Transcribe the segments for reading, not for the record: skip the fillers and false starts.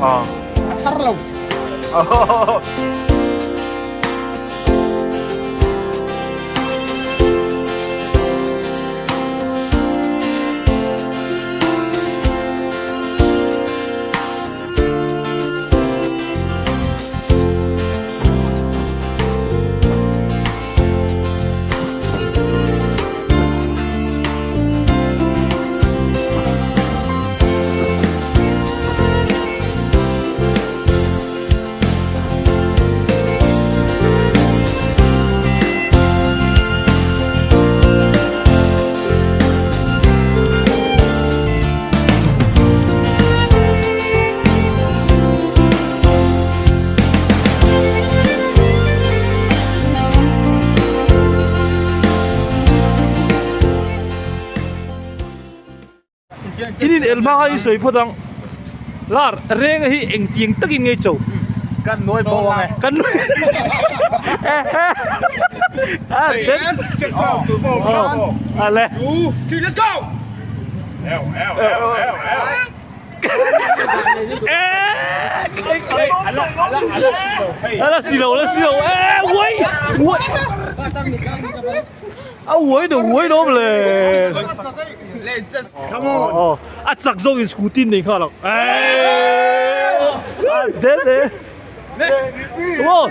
A thar lo. In in el hma kha i sawi phawt ang. Lar renga hi engtiang takin ngei cho. Kan nuai bo ang e. Kan nuai. Ale. 2 3 let's go. Eo eo eo eo eo. Ala si lo ala si lo e uai uai a uai do uai dawm le a chak zawk in scooty nei nghal ang den e come on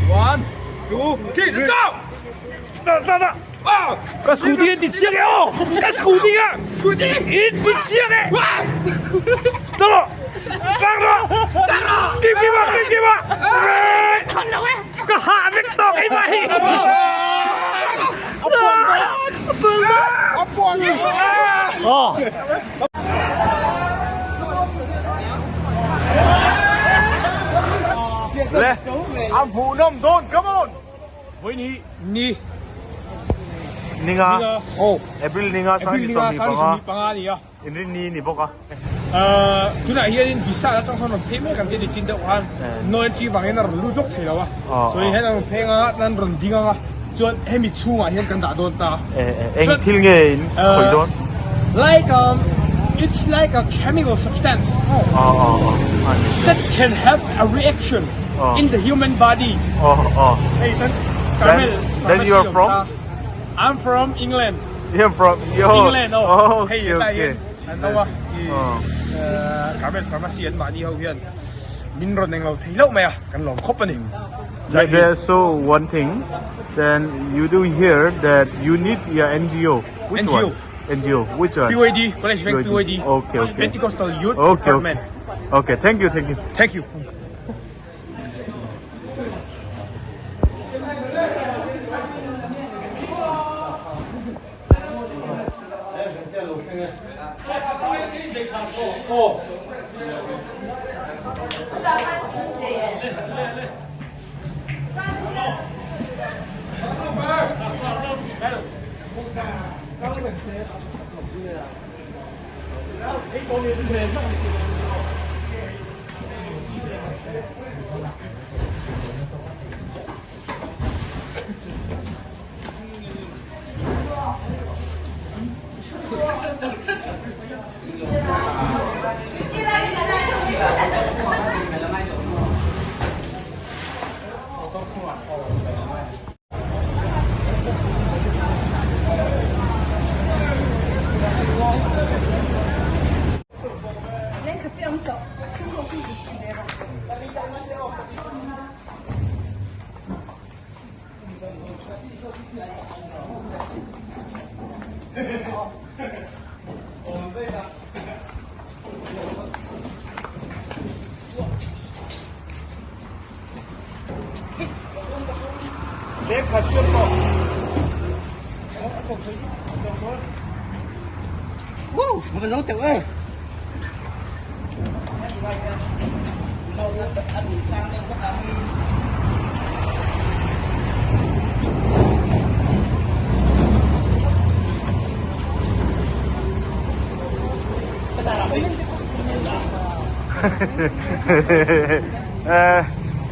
One, two, three, let's go! Ka scooty in ti chiang e aw ka scooty ka scooty in ti chiang e chalo tang rawh kim kim a kim kim a ka hah vek tawh keimah hi aw Le a hmuhnawm dawn come on. Vawiin hi ni Ninga Ninga oh April ninga April sangni ninga sawmhnih sangni panga sawmhnih panga a ni a. Inrin ni ni bawk a. Tunah hianin visa atang sawn rawn phei mek ang tih a ni chin deuh khan no entry vangin a rawn lut lawk thei lo a. So hei hian a rawn pheng a an rawn ding ang a chuan hemi chhungah hian kan dah dawn ta a. Eng thil nge in khawih dawn? Like it's like a chemical substance that can have a reaction in the human body. Hei tan Carmel Then you are from? I'm from England. You are from England oh. Hei Okay tlai okay. hian an lo a Carmel Pharmacy an mahni ho hian min rawn englo thei loh mai a kan lawm khawp a ni. There's so one thing then you do hear that you need your NGO. Which NGO. one? NGO. Which one? PYD, College Bank PYD. PYD. Okay, okay. Pentecostal Youth Okay, Department. okay. Okay, thank you, thank you. Thank you.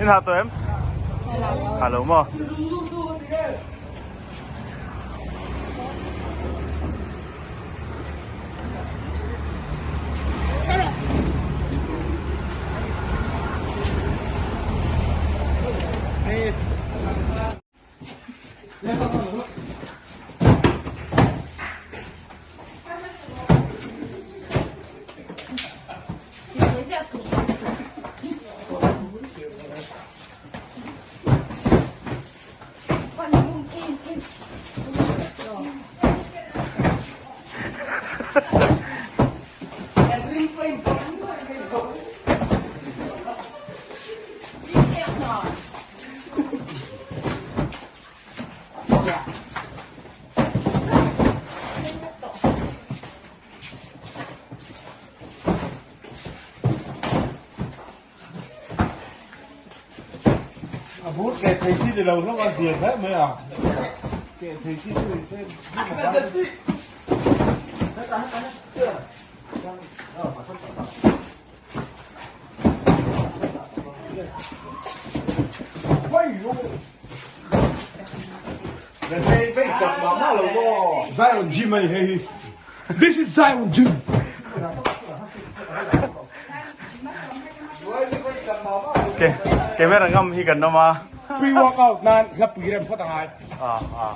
In ha tawh em? Ha lo maw? Keh thei chi ni lo hlawm a zia hle mai a. Keh thei chi chu ni se. Zion Gym ani hei hi. This is Zion Gym. Ke camera ngam hi kan awm a. Pre workout nan hla pui rem phawt a ngai. Ah ah.